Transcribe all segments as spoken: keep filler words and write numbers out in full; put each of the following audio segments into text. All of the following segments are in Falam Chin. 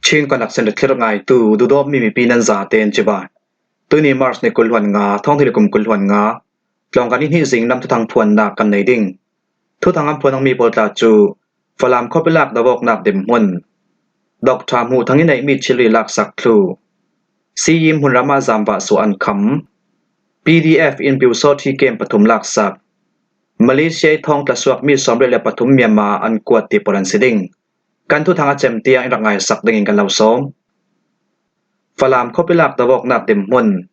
Chin Connection thlir ngaitu dudawpmi mipi nan zaten cibai. Tuni March ni kul hluan nga, thawng hnih le kum kul hluan nga, tlawng kan i hnih zing nam thuthang phuannak kan nei ding. Thuthang an phuan awkmi pawl tla cu Falam khuapi lak dovawknak dinhmun, Doctor Hmuh Thang i neihmi thilri laksak thlu, Siyim hmunram ah zamvah suah an kham, P D F in Pyusawṭhi kem pathum laksak, Malaysia i thawng tla suakmi sawmriat le pathum Myanmar an kuat ti pawl an si ding. Kan thuthang a cem tiang in rak ngaisak dingin kan lo sawm. Falam khuapi lak dovawknak dinhmun,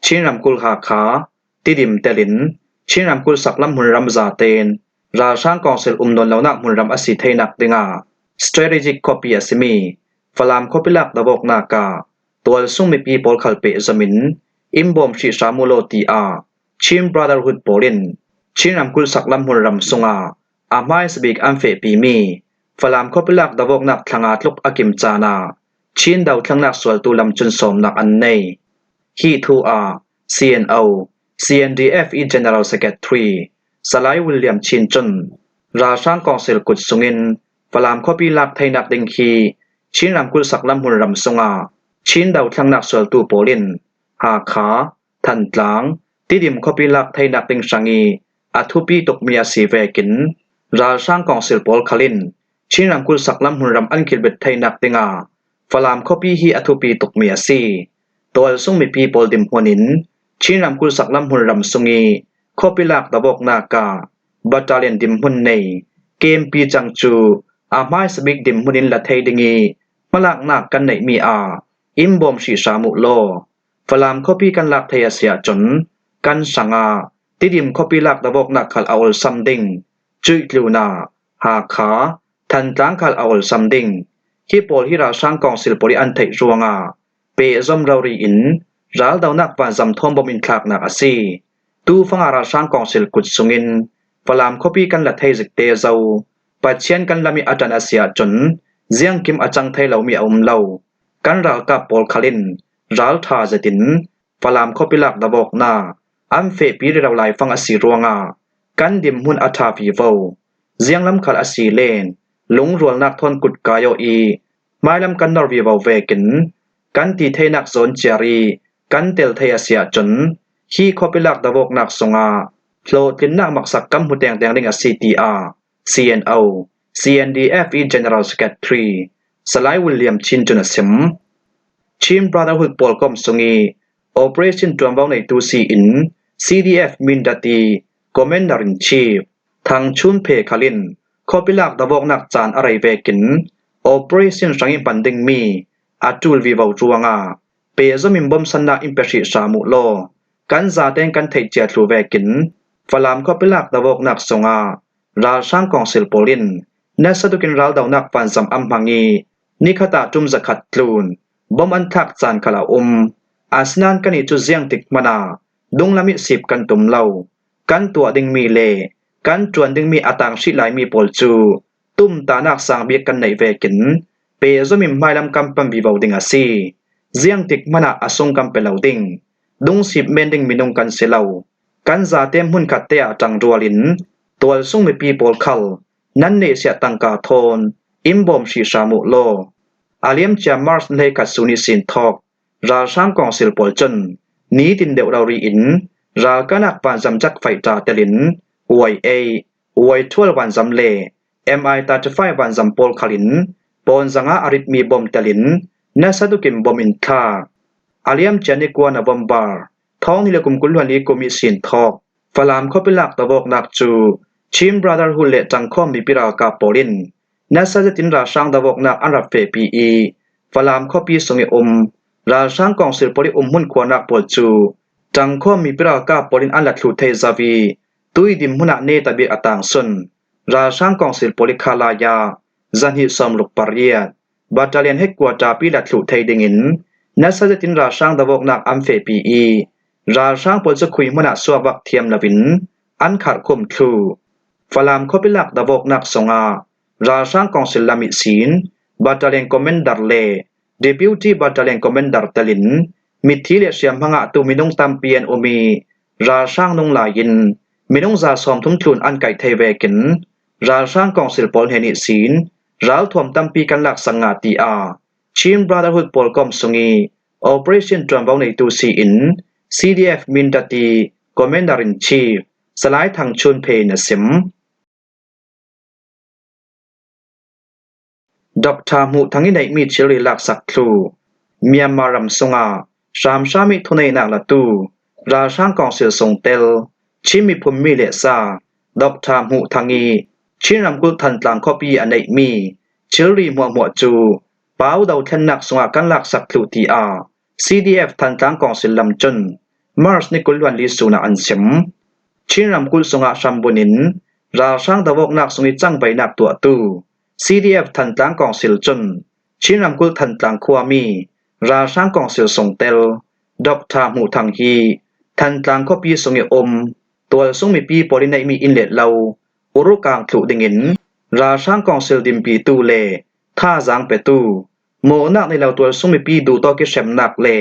Chin ramkulh Hakha, Tidim telin, Chin ramkulh saklam hmunram zaten ralhrang kawngsil um nawn lonak hmunram a si theinak dingah strategic khuapi a simi Falam khuapi lak dovawknak ah tualsung mipi pawl khal pehzom in in bawm hrih hram uh law tiah Chin Brotherhood pawl in Chin ramkulh saklam hmunram sungah a hmaisa bik an fehpimi Falam khuapi lak dovawknak thla nga tluk a kim caan ah Chin dothlengnak sualtu lam cun sawmnak an nei. Hi thu ah C N O, C N D F i General Secretary Salai William Chin cun ralhrang kawngsil kut sungin Falam khuapi lak theinak ding hi Chin ramkulh saklam hmunram sungah Chin dothlengnak sualtu pawl in Hakha, Thantlang, Tidim khuapi lak theinak ding hrang i a thupi tukmi a si vekin ralhrang kawngsil pawl khal in Chin ramkulh saklam hmunram an kilbet theinak dingah Falam khuapi hi a thupi tukmi a si. Tualsung mipi pawl dinhmun in Chin ramkulh saklam hmunram sung i khuapi lak dovawknak ah battalion dinhmun nei kempi cang cu a hmaisa bik dinhmun in la thei ding i hmalaknak kan neihmi ah in bawm hrih hram uh law, Falam khuapi kan lak thei a si ahcun kan hrangah Tidim khuapi lak dovawknak khal a olsam ding. Cuih tlunah Hakha, Thantlang khal a olsam ding. Hi pawl hi ralhrang kawngsil pawl i an theih ruangah pehzom rori in raldonak vanzam thawn bawm in thlaknak a si. Tufangah ralhrang kawngsil kut sungin Falam khuapi kan la thei zik te zo. Pathian kan lam i a ṭan a si ahcun ziangkim a cang thei lomi a um lo. Kan ralkap pawl khal in ralṭha zetin Falam khuapi lak dovawknak an fehpi rero laifang a si ruangah kan dinhmun a ṭha vivo. Zianglam khal a si len lungrualnak thawn kut kai aw i hmailam kan nor vivo vekin kan ti theinak zawn ciar i kan tel thei a si ahcun hi khuapi lak dovawknak sungah hlawhtlinnak maksak kan hmu tengteng ding a si tiah C N O, C N D F i General Secretary Salai William Chin cun a sim. Chin Brotherhood pawlkom sung i operation ṭuanvo neitu si in C D F Mindat i Commander in Chief Thang Chun Phe khal in khuapi lak dovawknak caan a rei vekin operation hrang i hman dingmi a ṭul vivo ruangah pehzom in bawmsannak in pe hrih hram uh law, kan zaten kan theih cia thlu vekin Falam khuapi lak dovawknak sungah ralhrang kawngsil pawl in nasa tukin raldonak vanzam an hmang i nikhat ah ṭum zakhat tlun bawm an thlak caan khal a um. Asinain kannih cu ziangtik hmanh ah dunglam i sip kan tum lo. Kan tuah dingmi le kan ṭuan dingmi a tang hrih laimi pawl cu tumtahnak sang bik kan neih vekin pehzom in hmailam kan pan vivo ding a si. Ziangtik hmanh ah a sung kan pe lo ding. Dungsip men ding minung kan si lo. Kan zate hmunkhat te ah ṭangrual in tualsung mipi pawl khal nan nehsiah tangka thawn in bawm hrih hram uh law. A liamcia March ni hleikhat sun ihsin thawk ralhrang kawngsil pawl cun nitin deuh rori in ralkahnak vanzam jak faihṭa telin Y A, Y twelve vanzam le M I thirty-five vanzam pawl khal in pawn zanga a ritmi bawm telin nasa tukin bawm in thlak. A liamcia ni kua November thawng hnih le kum kul hluan li kum ihsin thawk Falam khuapi lak dovawknak cu Chin Brotherhood le ṭangkhawm mipi ralkap pawl in nasa zetin ralhrang dovawknak an rak fehpi i Falam khuapi sung i um ralhrang kawngsil pawl i umhmun khuanak pawl cu ṭangkhawm mipi ralkap pawl in an la thluh thei zo i tui dinhmun ah neta bik a tangsun ralhrang kawngsil pawl i khalaya zahnih sawmruk pariat Battalion headquarter pi la thluh thei dingin nasa zetin ralhrang dovawknak an fehpi i ralhrang pawl cu khui hmun ah suakvak thiam loin an kharh khum thluh. Falam khuapi lak dovawknak sungah ralhrang kawngsil lam ihsin Battalion Commander le Deputy Battalion Commander telin mithi le hriamhma ngahtu minung tampi an um i ralhrang nung lai in minung za sawmthum tlun an kaih thei vekin ralhrang kawngsil pawl hnen ihsin ralthuam tampi kan laksak ngah tiah Chin Brotherhood pawlkom sung i Operation ṭuanvo neitu si in C D F Mindat i Commander in Chief Salai Thangchhun Phei in a sim. Doctor Hmuh Thang i neihmi thilri laksak thluh. Myanmar ram sungah hramhram i thuneihnak latu ralhrang kawngsil sungtel Chin miphun mi le sa Doctor Hmuh Thang i Chin ramkulh Thantlang khuapi a neihmi thilri hmuahhmuah cu pau dothlennak sungah kan laksak thluh, tiah C D F Thantlang kawngsil lam cun March ni kul hluan li sun ah an sim. Chin ramkulh sungah hrambun in ralhrang doawknak sung i cangvainak tuahtu C D F Thantlang kawngsil cun Chin ramkulh Thantlang khuami ralhrang kawngsil sungtel Doctor Hmuh Thang hi Thantlang khuapi sung i um tualsung mipi pawl i neihmi inn le lo urukang thluh dingin ralhrang kawngsil dimpitu le thazaang petu, mawhnak nei lo tualsung mipi duhtawk i hremnak le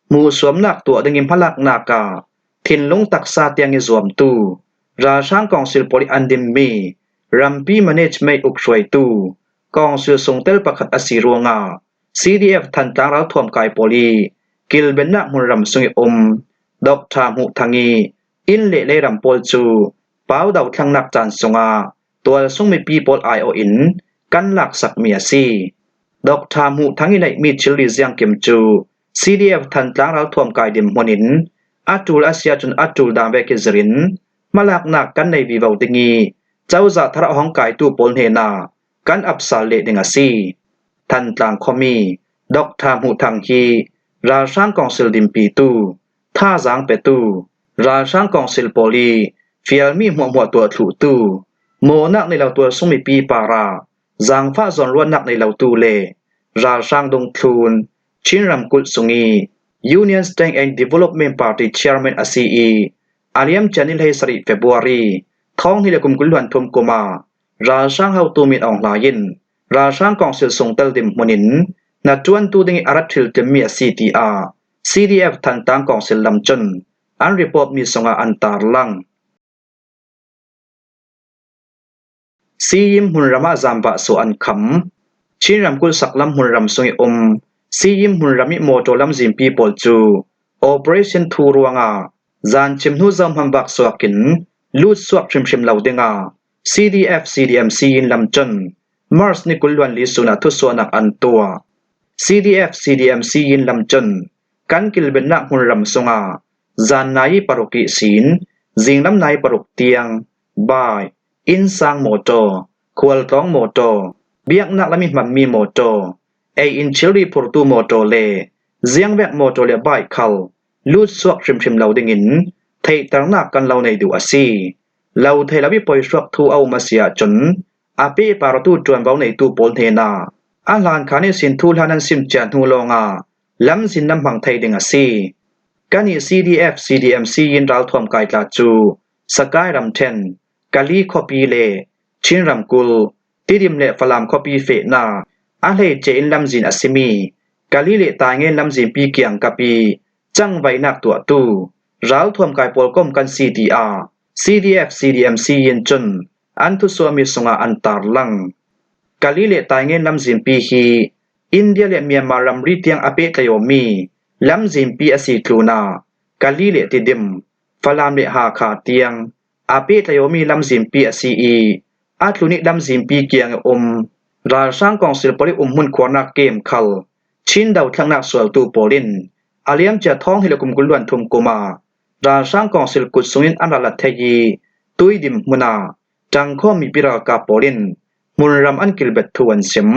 hmuhsuamnak tuah ding i hmalaknak ah thinlung taksa tiang i zuamtu ralhrang kawngsil pawl i an dimmi rampi management uk hruaitu kawngsil sungtel pakhat a si ruangah C D F Thantlang ralthuam kai pawl i kilvennak hmunram sung i um Doctor Hmuh Thang i inn le leiram pawl cu pau dothlennak caan sungah tualsung mipi pawl aiawh in kan laksakmi a si. Doctor Hmuh Thang i neihmi thilri ziangkim cu C D F Thantlang ralthuam kai dinhmun in a ṭul a si ahcun a ṭul dan vek i zir in hmalaknak kan nei vivo ding i cozah thar a hong kaitu pawl hnenah kan ap sal leh ding a si. Thantlang khuami Doctor Hmuh Thang hi ralhrang kawngsil dimpitu, thazaang petu, ralhrang kawngsil pawl i fialmi hmuahhmuah tuah thluhtu, mawhnak nei lo tualsung mipi parah zaangfah zawnruahnak nei lotu le ralhrang dungthlun, Chin ramkulh sung i Union Strength and Development Party Chairman a si i a liamcia ni hleisarih February thawng hnih le kum kul hluan thum kum ah ralhrang hotu min awng hlai in ralhrang kawngsil sungtel dinhmun in hnaṭuantu ding i a rat hrilhtlingmi a si, tiah C D F Thantlang kawngsil lam cun an report mi sungah an tarlang. Siyim hmunram ah zanvah suah an kham. Chin ramkulh saklam hmunram sung i um Siyim hmunram i mawṭaw lamzinpi pawl cu Operation Thu ruangah zanchim hnu zohman vak suak in lut suak hrimhrim lo dingah C D F C D M Siyin lam cun March ni kul hluan li sun ah thusuahnak an tuah. C D F C D M Siyin lam cun kan kilvennak hmunram sungah zan nai paruk ihsin zinglam nai paruk tiang, bike, innsang mawṭaw, khualtlawng mawṭaw, biaknak lam i hmanmi mawṭaw, ei in thilri phurtu mawṭaw le ziangvek mawṭaw le bike khal lut suak hrimhrim lo dingin theihternak kan lo nei duh a si. Lo thei lo i poihruak thu a um a si ahcun a pehpartu ṭuanvo neitu pawl hnenah a hlankhan ihsin thuhla nan sim cia hnu lawngah lamzin nan hmang thei ding a si. Kan i C D F C D M Siyin ralthuam kai tla cu Sakai ramṭhen, Kali khuapi le Chin ramkulh, Tidim le Falam khuapi fehnak a hleice in lamzin a simi Kali le Taingen lamzinpi kiangkap i cangvainak tuahtu ralthuam kai pawl kom kan si, tiah C D F C D M Siyin cun an thusuahmi sungah an tarlang. Kali le Taingen lamzinpi hi India le Myanmar ramri tiang a pehtlaiawmi lamzinpi a si tlunah Kali le Tidim, Falam le Hakha tiang a pehtlaiawmi lamzinpi a si i a tlun i lamzinpi kiang i um ralhrang kawngsil pawl i umhmun khuarnak kem khal Chin dothlennak sualtu pawl in a liamcia thawng hnih le kum kul hluan thum kum ah ralhrang kawngsil kut sungin an rak la thei i tui dinhmun ah ṭangkhawm mipi ralkap pawl in hmunram an kilvet thu an sim.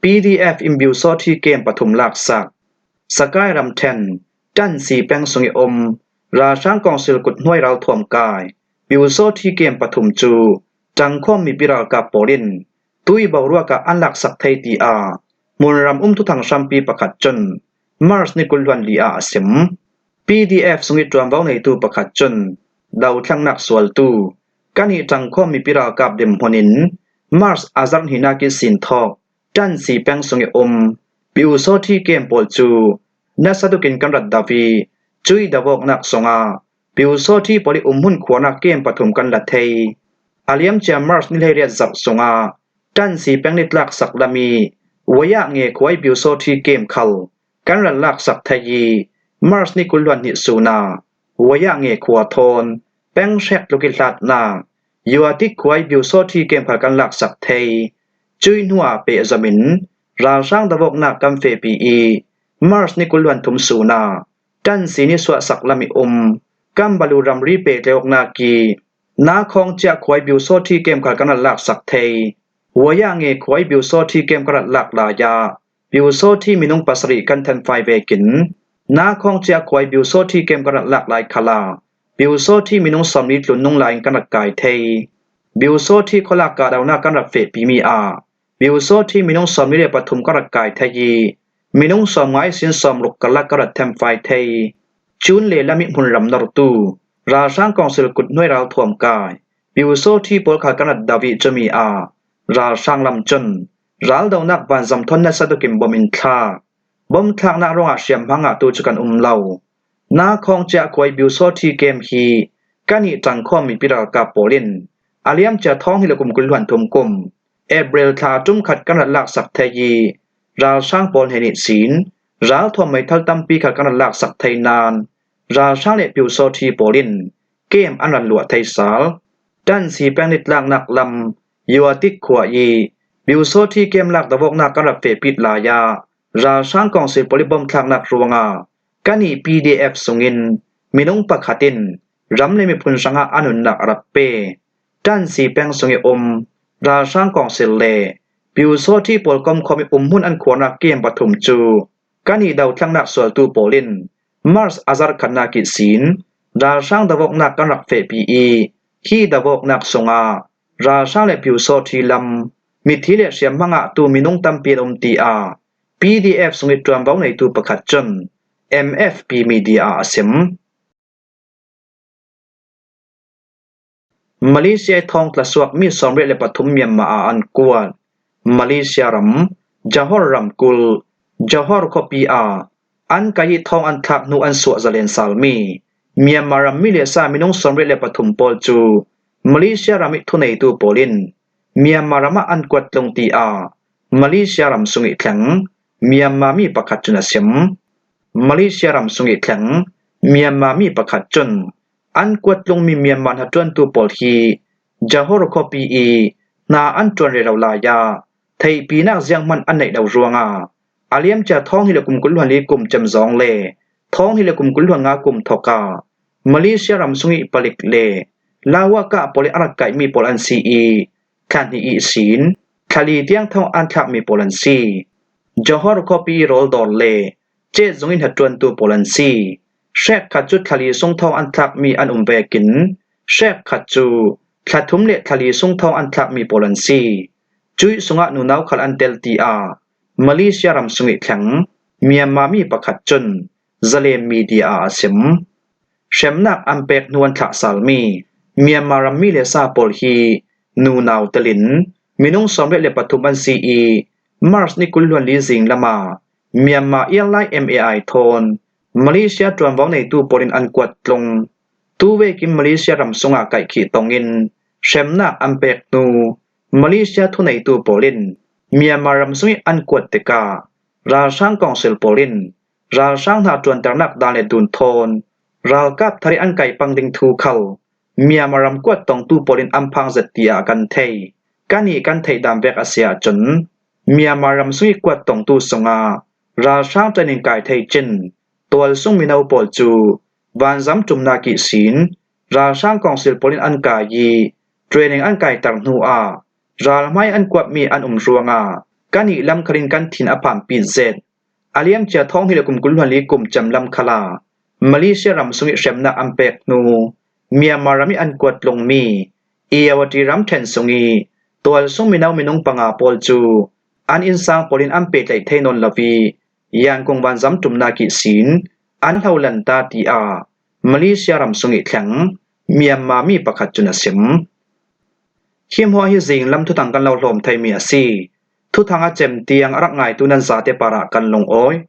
P D F in Pyusawṭhi kem pathum laksak. Sakai ramṭhen, Ṭansi peng sung i um ralhrang kawngsil kut hnuai ralthuam kai Pyusawṭhi kem pathum cu ṭangkhawm mipi ralkap pawl in tui boruak ah an laksak thei, tiah hmunram um thuthang hrampi pakhat cun March ni kul hluan li ah a sim. P D F sung i ṭuanvo neitu pakhat cun dothlennak sualtu kan i ṭangkhawm mipi ralkap dinhmun in March a zarh hnihnak ihsin thawk Ṭansi peng sung i um Pyusawṭhi kem pawl cu nasa tukin kan rat do i cuih doawknak sungah Pyusawṭhi pawl i umhmun khuarnak kem pathum kan la thei. A liamcia March ni hleiriat zarh sunga Tansi peng nitlaksak lam i Wayah nge khua i Pyusawhti kem khal kan rat laksak thei i, March ni kul hluan hnih suna Wayah nge khua thawn peng hrek tluk i hlatnak Yuatik khua i Pyusawhti kem khal kan laksak thei. Cui hnuah pehzom in ralhrang davawknak kan fehpi i, March ni kul hluan thum suna Tansi ni suahsak lam i um Kambalu ramri pehtlaiawknak i Nakhawng ciah khua i Pyusawhti kem khal kan rat laksak thei. Wayah nge khua i Pyusawhti kem kan rat lak lai ah Pyusawhti minung pasarih kan thenfai vekin Nakhawng ciah khua i Pyusawhti kem kan rat lak lai khal ah Pyusawhti minung sawmli tlun nung lai in kan rat kai thei. Pyusawhti khualak kahdohnak kan rat fehpi mi ah Pyusawhti minung sawmli le pathum kan rat kai thei i, minung sawmnga ihsin sawmruk karlak kan rat thenfai thei. Cun le lam i hmunram nortu ralhrang kawngsil kut hnuai ralthuam kai Pyusawhti pawl khal kan rat do i, cumi ah ralhrang lam cun raldohnak vanzam thawn nasa tukin bom in thlak. Bom thlaknak ruangah hriamhma ngahtu cu kan um lo. Nakhawng ciah khua i Pyusawhti kem hi kan i ṭangkhawm mipi ralkap pawl in a liamcia thawng hnih le kum kul hluan thum kum April thla ṭum khat kan rat laksak thei i, ralhrang pawl hnen ihsin ralthuam meithal tampi khal kan rat laksak thei nain ralhrang le Pyusawhti pawl in kem an rat luah thei sal. Tansi peng nitlaknak lam Yuatik khua i Pyusawhti kem lak davawknak kan rat fehpit lai ah ralhrang kawngsil pawl i bom thlaknak ruangah kan i P D F sungin minung pakhat in ram le miphun hrangah a nunnak a rat pe. Tansi peng sung i um ralhrang kawngsil le Pyusawhti pawl komkhawm i umhmun an khuarnak kem pathum cu kan i dothlaknak sualtu pawl in March a zarh khatnak ihsin ralhrang davawknak kan rak fehpi i, hi davawknak sungah ralhrang le Pyusawhti lam mithi le hriamhma ngahtu minung tampi an um, tiah P D F sung i ṭuanvo neitu pakhat cun M F P Media ah a sim. Malaysia i thawng tlasuak mi sawmriat le pathum Myanmar ah an kuat. Malaysia ram, Johor ramkulh, Johor khuapi ah an kai i thawng an thlak hnu an suah zalen salmi Myanmar ram mi le sa minung sawmriat le pathum pawl cu Malaysia ram i thuneitu pawl in Myanmar ram ah an kuat tlung, tiah Malaysia ram sung i thleng Myanmar mi pakhat cun a sim. Malaysia ram sung i thleng Myanmar mi pakhat cun an kuat tlungmi Myanmar hnaṭuantu pawl hi Johor khuapi i hna an ṭuan rero lai ah theihpinak zianghman an neih lo ruangah a liamcia thawng hnih le kum kul hluan li kum cem zawng le thawng hnih le kum kul hluan nga kum thawk ah Malaysia ram sung i palik le Lawaka pawl i a rak kaihmi pawl an si i, thla hnih ihsin thla li tiang thawng an thlakmi pawl an si. Johor khuapi i rawl dawr le cet zung i hnaṭuantu pawl an si. Hrekkhat cu thla li sung thawng an thlakmi an um vekin hrekkhat cu thla thum le thla li sung thawng an thlakmi pawl an si. Cuih sungah nunau khal an tel, tiah Malaysia ram sung i thleng Myanmar mi pakhat cun Zalen Media ah a sim. Hremnak an pek hnu an thlahsalmi Myanmar ram mi le sa pawl hi nunau telin minung sawmriat le pathum an si i, March ni kul hluan li zing lamah Myanmar Airline M A I thawn Malaysia ṭuanvo neitu pawl in an kuat tlung. Tuvekin Malaysia ram sungah kaihkhih tongin hremnak an pek hnu Malaysia thuneitu pawl in Myanmar ram sung i an kuat tikah ralhrang kawngsil pawl in ralhrang hna ṭuanternak dan le dun thawn ralkap thar i an kai pang ding thu khal Myanmar ram kuat tongtu pawl in an phang zet, tiah kan thei. Kan i kan theih dan vek a si ahcun Myanmar ram sung i kuat tongtu sungah ralhrang training kai thei cin tualsung mino pawl cu vanzam ṭumnak ihsin ralhrang kawngsil pawl in an kai i training an kaiter hnu ah ralhmai an kuatmi an um ruangah kan i lam khalin kan thin a phanpi zet. A liamcia thawng hnih le kum kul hluan li kum cem lam khal ah Malaysia ram sung i hremnak an pek hnu Myanmar ram i an kuat tlungmi Irrawaddy ramṭhen sung i tualsung mino minung panga pawl cu an innsang pawl in an pehtlaih thei nawn lo i Yangon vanzam ṭumnak ihsin an hlolan ta, tiah Malaysia ram sung i thleng Myanmar mi pakhat cun a sim. Hi hmuah hi zinglam thuthang kan lo hlawm theimi a si. Thuthang a cem tiang a rak ngaitu nan zate parah kan lungawi.